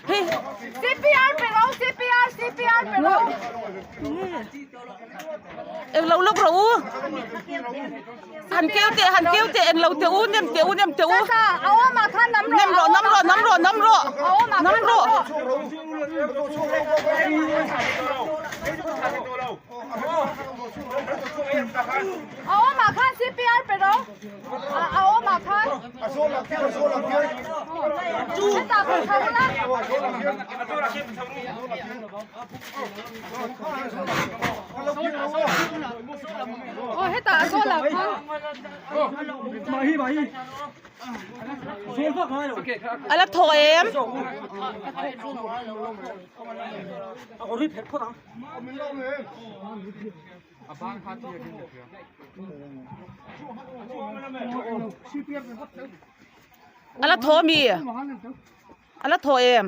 Hei CPR pe ro CPR CPR pe ro. Eng lo lawk rawh u. Han keu teh han keu teh eng lo teh u nem teh u nem teh u. Nem rawh nam rawh nam rawh nam rawh nam rawh. A awmah khan CPR pe rawh. A awmah khan. Hetah khan chho la. Aw hetah a zawl ah khan. A la thaw em? A la thaw mi? A la thaw em?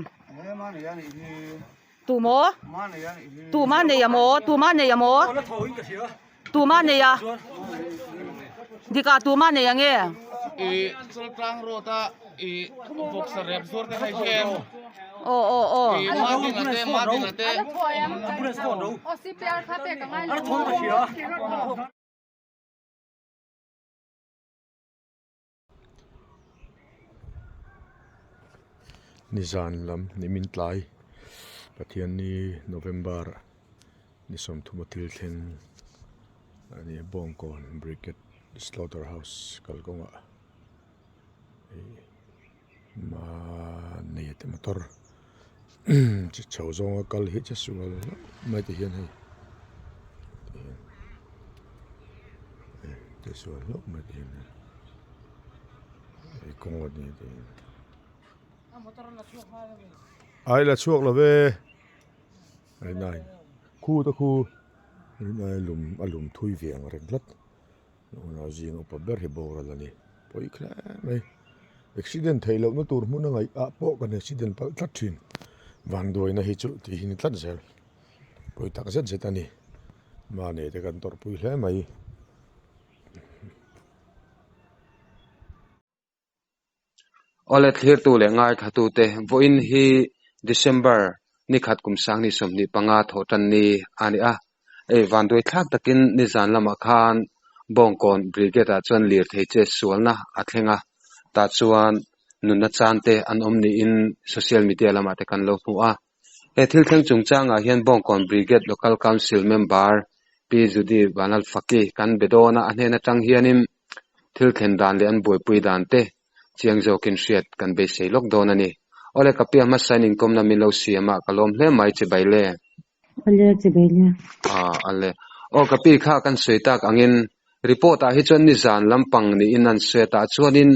Tu maw? Tu ma nei a maw? Tu ma nei a maw? Tu ma nei a? Dika tu ma nei ang e? I Chaltlang road a i vawksa rep zuar te kha i hria em? Aw aw aw. I Madina te Madina te. Nizan lam nimin tlai Pathianni November ni sawmthum a thil thleng a ni a Bawngkawn Brigade Slaughter House kalkawngah ih mahni te motor chi chho zawnga kal hi che sual hlauh mai ti hian hei che sual hlauh mai ti hian hei kawng a ni ti hian ai la chhuak lo ve a nai khu te khu a lum a lum thui ve ang reng tlat. Unau zing upa ber hi boral a ni pawi khle mai accident theih lohna tur hmun a ngaih ah pawh kan accident palh tlat thin vanduaina hi chu tih hi ni tlat zel pawi tak zet zet a ni mahni te kan tawrhpui hle mai. Awle thlirtu leh ngaithlatute vawiin hi December ni khat kum sang ni 25 thawh tan ni a ni a. Hei vanduai thlak takin nizan lamah khan Bawngkawn Brigade ah chuan lirthei che sualna a thleng a, tah chuan nunna chan te an awm niin social media lamah te kan lo hmu a. He thil thleng chungchangah hian Bawngkawn Brigade Local Council member Pi Judy Vanlalfaki kan be dawn a, a hnen atang hianin thil thlen dan leh an buaipui dan te chiang zawkin hriat kan beisei lawk dawn a ni. Awle ka piah hmasa in inkawmna min lo siam a, ka lawm hle mai chibai le. Ale chibai le. Ah ale. Aw ka pi kha kan sawi tak angin report ah hi chuan nizan lampang niin an sawi a tah chuanin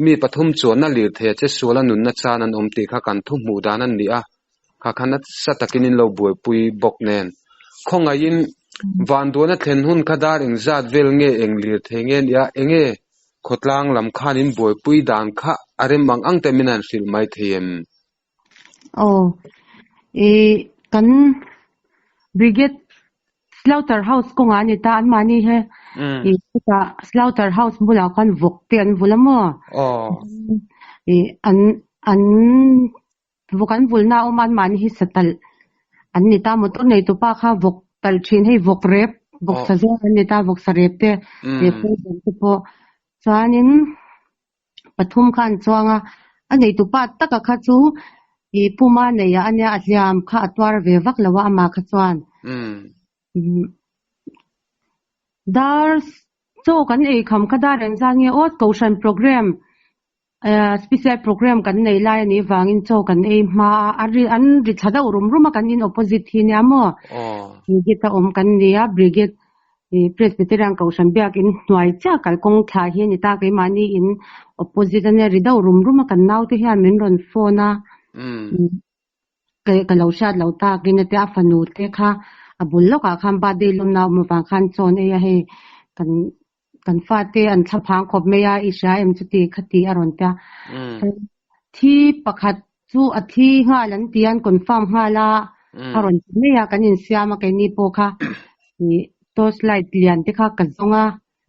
mi pathum chuanna lirthei a che suala nunna chan an awm tih kha kan thu hmuh dan an ni a, kha kha nasa takin in lo buaipui bawk nen. Khawngaihin vanduana thlen hun kha dar engzat vel nge eng lirthei nge nia enge khawtlang lam khan in buaipui dan kha a rem ang ang te min han hrilh mai thei em? Aw, i kan Brigade Slaughter House kawngah a ni ta, anmahni hi i chutah Slaughter House bulah khan vawk te an vul a maw? I an an vawk an vulna a awm a, anmahni hi satalh an ni ta, motor neitupa kha vawk talh thin hei vawk rep, vawk sa zawng an ni ta, vawk sa rep te, rep te pawh chuanin pathum kha an chuang a, a neitupa taka kha chu ih puma neih ah ania a hliam kha a tuar ve vak lo a amah kha chuan dar chaw kan ei kham kha dar engzat nge aw kohhran program eh special program kan nei lai anih vangin chaw kan ei hma a a ri an ri thla deuh rum rum a kan in opposite hi nia maw brigade a awm kan nia brigade Ih Presbyterian Kohhran biakin hnuai chiah kalkawng thlah hi a ni ta keimahni in opposite ania ri deuh rum rum a kan naute hian min rawn phone a ka lo hriat loh takin a tia a fanu te kha a bul lawkah khan birthday lawmna awm avang khan chawn ei a hei kan kan fate an thla phang khawp mai a i hria em chuti khati a rawn tia thi pakhat chu a thi nghal an ti a an confirm nghal a a rawn ti mai a kan insiam a keini pawh kha ih torch light lian te kha ka zawng a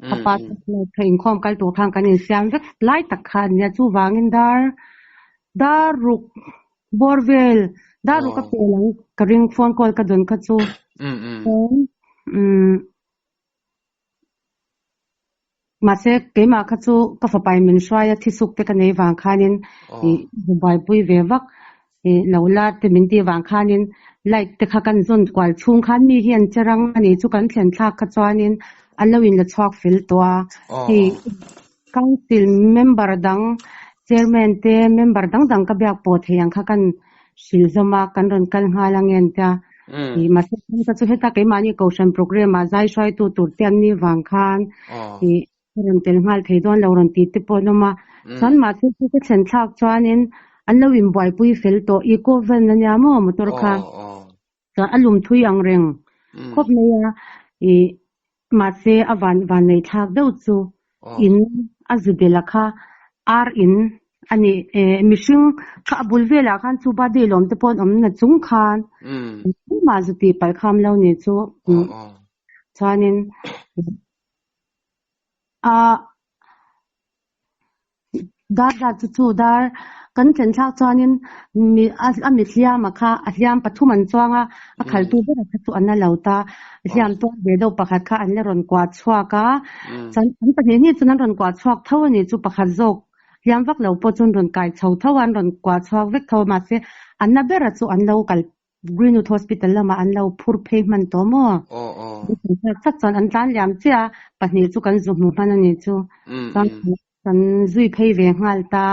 ka pa torch light kha inkhawm kal tur khan kan insiam vek lai tak kha a nia chuvangin dar. Dar ruk bawr vel, dar ruk a pel ang ka ring phone call ka dawn kha chu. Chuan umm mahse keimah kha chu ka fapa in min hruai a thisuk te ka nei vang khanin ih buaipui ve vak ih lo la te min tih vang khanin light te kha kan zawn kual chhung khan mi hi an che rang a nih chu kan thlen thlak kha chuanin an lo in la chhuak fel tawh a hei Council member dang chairman te member dang dang ka biak pawh thei ang kha kan hrilh hlawm a kan rawn kal nghal ang en tia ih mahse ka chu heta keimahni kohhran program ah zai hruaitu tur te an nih vang khan ih ka rawn tel nghal thei dawn lo rawn tih te pawh an awm a chuan mahse chu ka thlen thlak chuanin an lo inbuaipui fel tawh eco van ania maw motor kha. Chuan a lum thui ang reng khawp mai a, ih mahse a van van nei thlak deuh chu in a zu bela kha ar in a ni eh mihring kha a bul velah khan chu birthday lawm te pawh an awm na chung khan engmah zu tih palh kham lo ni chu chuanin a Dar zat chu chu dar kan thlen thlak chuanin mi a mi hliam a kha a hliam pathum an chuang a a khaltu ber kha chu an la lo ta hliam tuar ve deuh pakhat kha an la rawn kuah chhuak a chuan an pahnih hnih chuan an rawn kuah chhuak tho a ni chu pakhat zawk hliam vak lo pawh chu an rawn kai chho tho a an rawn kuah chhuak vek tho a mahse an na bera chu an lo kal Greenwood Hospital lamah an lo phur phei hman tawh maw? Thlak tak chuan an tlan liam chiah a, pahnih chu kan zu hmu hman a ni chu. Chuan kan zui phei ve nghal ta.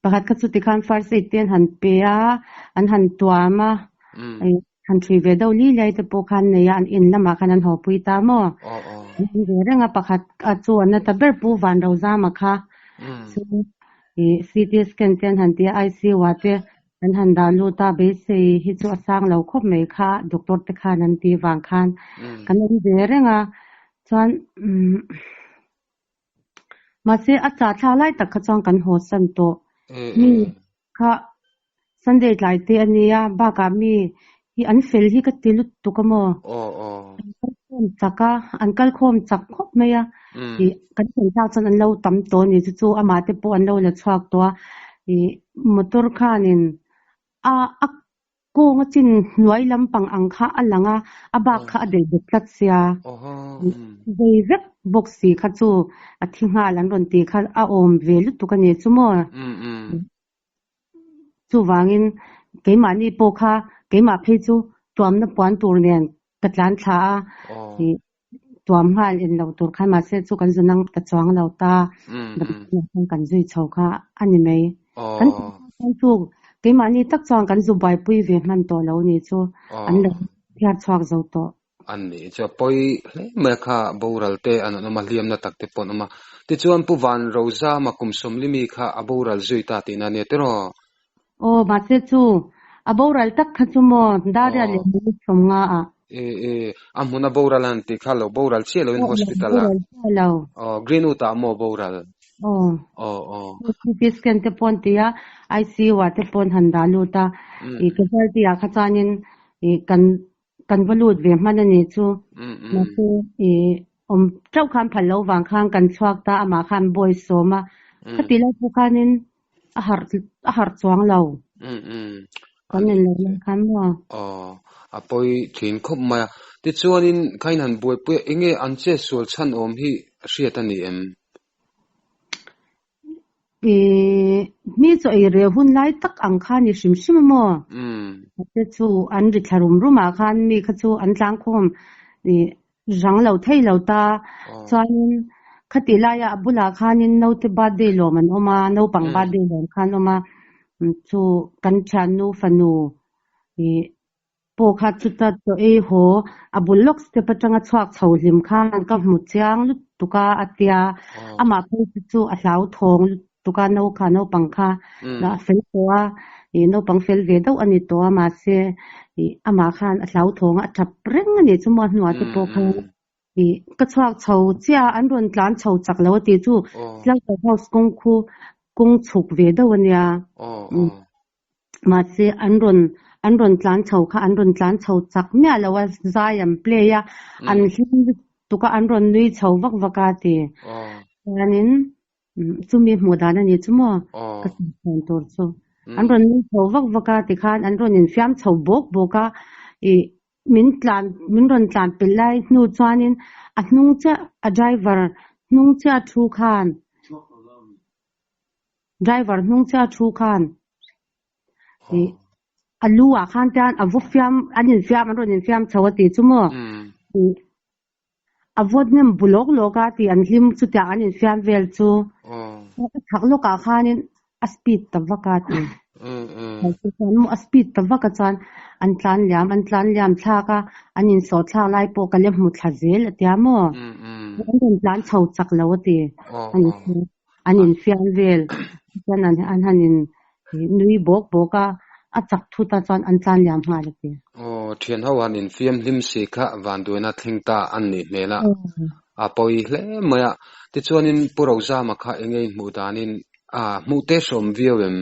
Pakhat kha chu tikhan first aid te an han pe a, an han tuam a, han ṭhui ve deuh li lai te pawh khan nei a, an in lamah khan an haw pui ta maw? An awm ve reng a, pakhat chu an la ta ber Pu Vanrozama kha chu Ih CT scan te an han ti a, ICU ah te an han dah lut a, beisei hi chu a sang lo khawp mai kha doctor te khan an tih vang khan kan awm ve reng a, chuan umm mahse a chah thlak lai tak kha chuan kan haw san tawh mi kha Sunday tlai te a nia, bakah mi hi an fel hi ka ti lutuk a maw? An kal khawm chak a, an kal khawm chak khawp mai a, ih kan thlen thlak chuan an lo tam tawh a ni chu chu amah te pawh an lo la chhuak tawh a, ih motor khanin a a kawng a chin hnuai lampang ang kha a lang a, a bak kha a delh bawk tlat sia, zei vek bawk si kha chu a thi nghal an rawn tih kha a awm ve lutuk a ni chu maw? Chuvangin keimahni pawh kha keimah phei chu tuamna puan tur nen ka tlan thla a, ih tuam nghal en lo tur khan mahse chu kan zu nang ta chuang lo ta, damdawiinah khan kan zui chho kha a ni mai. Kan chuan chu keimahni tak chuan kan zu buaipui ve hman tawh lo ni chu an lo phiar chhuak zo tawh. An nih chu a pawi hle mai a kha boral te an awm a, hliamna tak te pawh an awm a. Tichuan Pu Van Rozama kum sawmlimi kha a boral zui ta tihna a nia tiraw? Aw, mahse chu a boral tak kha chu maw Daria leh Minute 50 ah. E e, a hmun a boral an tih kha lo boral chiah loin hospital ah. Boral chiah lo. Aw, Greenwood ah maw boral? Aw. Aw aw. CT scan te pawh an ti a, ICU ah te pawh an han dah lut a. I casualty ah kha chuanin i kan Kan va lut ve hman a ni chu. Mahse i awm teuh khan phal lo vang khan kan chhuak ta amah khan bawi sawm a. Khati lai pawh khanin a harh a harh chuang lo. Kan en lo lai khan maw? Aw, a pawi thin khawp mai a. Tichuanin khain han buaipui a, enge an chet sual chhan awm hi hriat a ni em? Ih mi chaw ei reh hun lai tak ang kha ni hrim hrim a maw? Te chu an ri thla rum rum ah khan mi kha chu an tlangkhawm ih rang lo thei lo ta. Chuanin khati laia a bulah khanin naute birthday lawm an awm a, naupang birthday lawm kha an awm a. Chu kan thiannu fanu ih Pawh kha chuta chaw ei haw a bul lawk step atanga chhuak chho hlim khan ka hmu chiang lutuk a a tia. Amah phei chu chu a hlauthawng lutuk a no kha naupang kha a fel tawh a, ih naupang fel ve deuh a ni tawh a mahse ih amah khan a hlauthawng a a tap reng a nih chu maw a hnuah te pawh khan ih ka chhuak chho chiah a an rawn tlan chho chak lo a tih chu Slaughter House kawng khu kawng chhuk ve deuh a nia. Mahse, an rawn an rawn tlan chho kha an rawn tlan chho chak miah lo a, zai an play a, an hlim lutuk a, an rawn nui chho vak vak a ti. Chuanin Chumi hmuh dan a ni chu maw ka sawi chhuan tur chu. An rawn nui chho vak vak a tikhan an rawn infiam chho bawk bawk a, ih min tlan min rawn tlan pelh lai hnu chuanin a hnung chiah a driver hnung chiah thu khan driver hnung chiah thu khan ih a lu ah khan te a vaw fiam an infiam an rawn infiam chho a tih chu maw ih. A vawt nem bu lawk lawk a tih an hlim chutiang an infiam vel chu a chhak lawkah khanin a speed ta vak a ti. A speed ta vak a chuan an tlan liam an tlan liam thlak a an insawh thlak lai pawh ka la hmu thla zel a tia maw. An rawn tlan chho chak lo a ti. An infiam vel chuan an han in nui bawk bawk a, a chak thut a chuan an tlan liam nghal a ti. Aw, thian ho han infiam hlim si kha vanduaina thleng ta an nih hmel a, a pawi hle mai a. Tichuanin Pu Rozama kha eng nge hmuh danin a hmuh te hrawm viau em?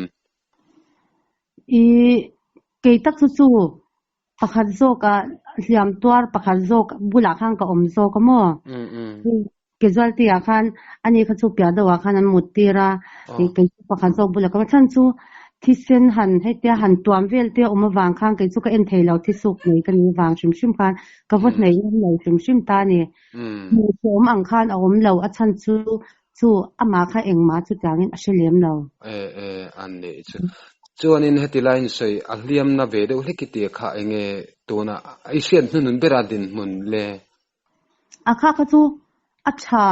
I kei tak chu chu pakhat zawk a hliam tuar pakhat zawk bulah khan ka awm zawk a maw? Casualty ah khan ani kha chu piah deuh ah khan an mut tir a, ih kei chu pakhat zawk bulah ka awm a, chhan chu thisen han hetia han tuam vel te a awm avang khan kei chu ka en thei lo thisuk nei ka nih vang hrim hrim khan ka va hnaih ngam lo hrim hrim ta a ni. Hmuh che awm ang khan a awm lo a chhan chu chu amah kha engmah chutiangin a hre lem lo. E e a nih chu. Chuanin heti laiin sawi a hliamna ve deuh hlek i tia kha enge tuna i hriat hnunun bera dinhmun le? A kha kha chu a tha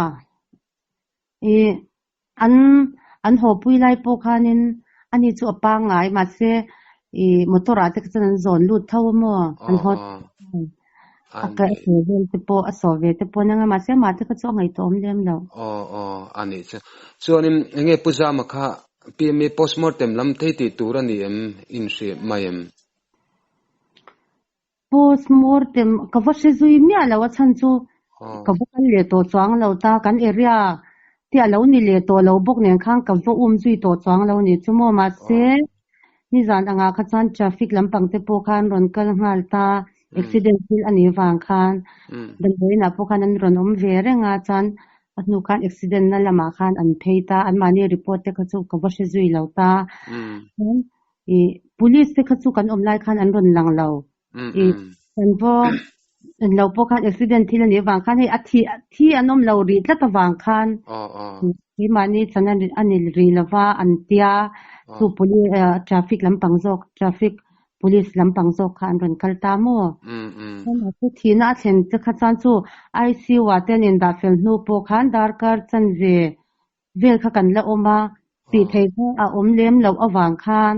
i an an haw pui lai pawh khanin ani chu a pangngai mahse i motor ah te kha chuan an zawn lut tho a maw an haw a ka a vel te pawh a sawh ve te pawh a nia mahse amah te kha chu a ngaihtuah awm lem lo. Aw aw a nih chu. Chuanin enge Pu Zama kha PMA postmortem lam thei tih tur a ni em inhriat mai em? Postmortem ka va hre zui miah lo a chhan chu ka va kal leh tawh chuang lo ta kan area te a lo ni leh tawh lo bawk nen khan ka va um zui tawh chuang lo ni chu maw mahse nizan angah kha chuan traffic lampang te pawh khan rawn kal nghal ta accident thil a nih vang khan damdawiin ah pawh khan an rawn awm ve reng a chuan a hnu khan accident na lamah khan an phei ta anmahni report te kha chu ka va hre zui lo ta chuan Ih police te kha chu kan awm lai khan an rawn lang lo. Ih kan vaw en lo pawh khan accident thil a nih avang khan hei a thi thi an awm lo rih tlat avang khan keimahni chan a ni rih lova an tia chu police traffic lampang zawk traffic police lampang zawk kha an rawn kal ta maw. Chu thihna a thlen te kha chuan chu ICU ah te an indah fel hnu pawh khan darkar chanve vel kha kan la awm a, tih theih kha a awm lem loh avang khan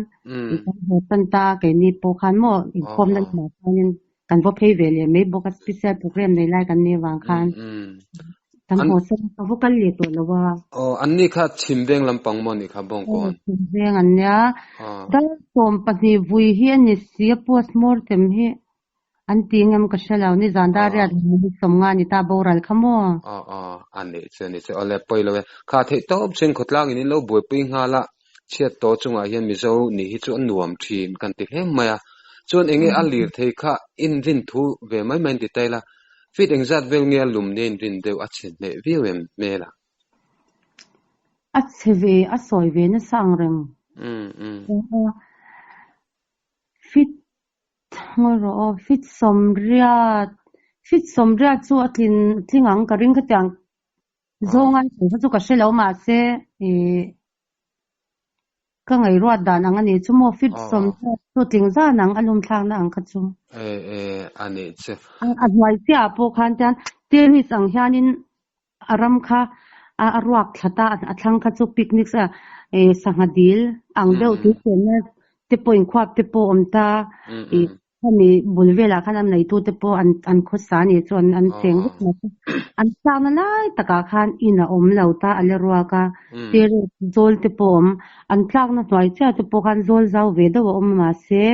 kan haw tan ta a, keini pawh khan maw inkhawmna lamah khanin kan va phei ve leh mai bawk a, special program nei lai kan nih avang khan kan haw san a, ka va kal leh tawh lo a. Aw, anni kha chhim veng lampang maw nih kha Bawngkawn? Aw, chhim veng an nia. Dar 12 vui hi a ni si a, postmortem hi An ti ngam ka hre lo, nizan dar riat leh minute 50 ni ta boral kha maw? Aw aw, a nih chu a nih chu, awle pawi lo e. Kha theih tawp chuan khawtlang in in lo buaipui nghal a, chhiat tawh chungah hian Mizo nih hi chu a nuam thin kan ti hle mai a. Chuan enge a lir thei kha inrin thu ve mai mai an ti ta ila, feet engzat vel nge a lum nia inrin deuh a chhe hneh viau em hmel a? A chhe ve, a sawi ve nasa ang reng. Fit Ngawi rawh aw, fit sawmriat, fit sawmriat chu a tlin tling ang ka ring khatiang zawnga sawi kha chu ka hre lo mahse ih ka ngaihruat dan ang a ni chu maw fit sawmriat chu tling zan ang a lum thlakna ang kha chu. E e a nih chu. A hnuai chiah ah pawh khan chuan terrace ang hianin a ram kha a ruak thla ta a thlang kha chu picnic ih sangha dil ang deuh tui chenna te pawh inkhuap te pawh a awm ta ih khami bul velah khan a neitu te pawh an an khawsa a nih chu an an cheng vek mai an chakna lai takah khan in a awm lo ta a la ruak a terrace zawl te pawh a awm an tlakna hnuai chiah te pawh khan zawl zau ve deuh a awm a mahse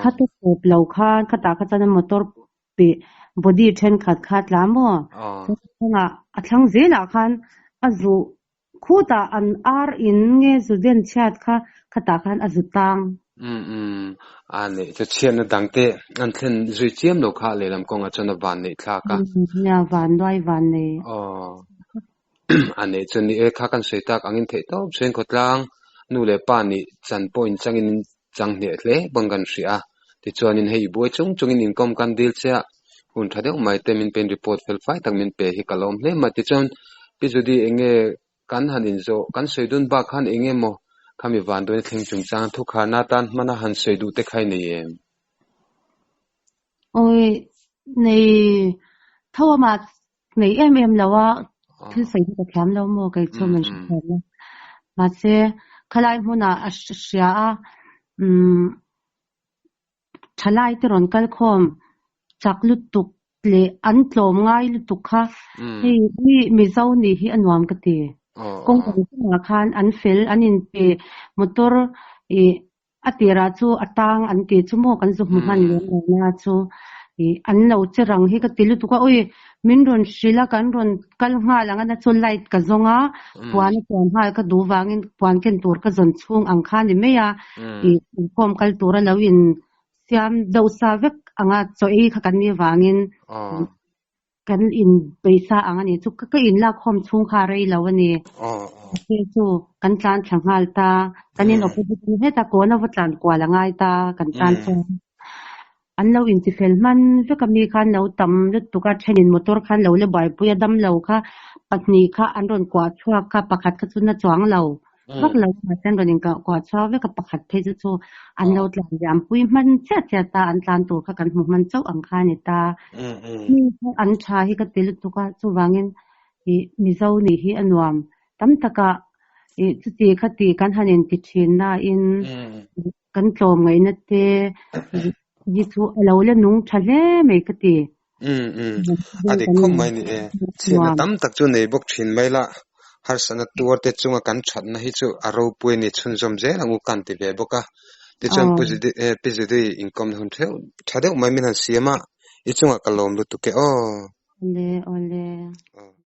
khata tawp lo khan khatah kha chuan motor Tih body thenkhat kha tla maw? Chuan a thlang zelah khan a zu khutah an ar in nge zu den chhiat kha khatah khan a zu tang. Umm umm a neih chu chhiatna dang te an thlen zui chiam lo kha lehlam kawngah chuan a van neih thlak a. Nia van luai van nei. Aw. A neih chu ni e, kha kan sawi tak angin theih tawp sawiin khawtlang nu leh pa nih chan pawh inchangin in chang hneh hle pawn kan hria a. Tichuanin hei i buai chung chungin inkawm kan dil che a, hun tha deuh mai te min pein report fel fai tak min pe hi ka lawm hle mai. Tichuan Pi Judy enge kan han inzawh kan sawi dun bak khan enge maw khami vanduaina thleng chungchang thukharna atan hmana han sawi duh te kha i nei em? Awi nei tho a mah nei em em lo a thil sawi hi ka thiam lo maw kei chu min hre thiam a mahse khalai hmunah a hria a umm thalai te rawn kal khawm chak lutuk leh an tlawm ngai lutuk kha hei hi Mizo nih hi a nuam ka ti kawng dang chungah khan an fel an inpe motor ih A tirah chu a tang an ti chu maw kan zu hmu hman lem lo nia chu ih an lo che rang hi ka ti lutuk a ui min rawn hrilh a kan rawn kal nghal ang a na chu light ka zawng a puan a puan nghal ka duh vangin puan ken tur ka zawn chhung ang kha ni mai a ih inkhawm kal tura lo in siam deuh sa vek anga chaw ei kha kan nih vangin Kan in peisa ang a ni chu ka in lak khawm chhung kha a rei lo a ni. Mahse chu kan tlan thla nghal ta, kan in opposite in heta kawn a va tlan kual a ngai ta kan tan chuan an lo inti fel hman vek a mi khan lo tam lutuk a thenin motor khan lo la buaipui a damlo kha pahnih kha an rawn kuah chhuak kha pakhat kha chu na chuang lo. Vak lo mahse an rawn inkuah chhuak vek a, pakhat phei chu chu an lo tlan liam pui hman chiah chiah ta, an tlan tur kha kan hmu hman chauh ang kha a ni ta. Mi kha an tha hi ka ti lutuk a, chuvangin ih Mizo nih hi a nuam tam takah ih chuti khati kan han inti thin nain kan tlawm ngaihna te hi chu a lo la nung tha hle mai ka ti. Um um a dik khawp mai ni e. Chhiatna tam tak chu nei bawk thin mai la, harsatna tuar te chunga kan thatna hi chu a ropui a ni chhunzawm zel ang u kan ti ve bawk a. Tichuan Pu Judy eh Pi Judy inkawmna hun theuh tha deuh mai min han siam a, i chungah ka lawm lutuk e aw. Awle awle.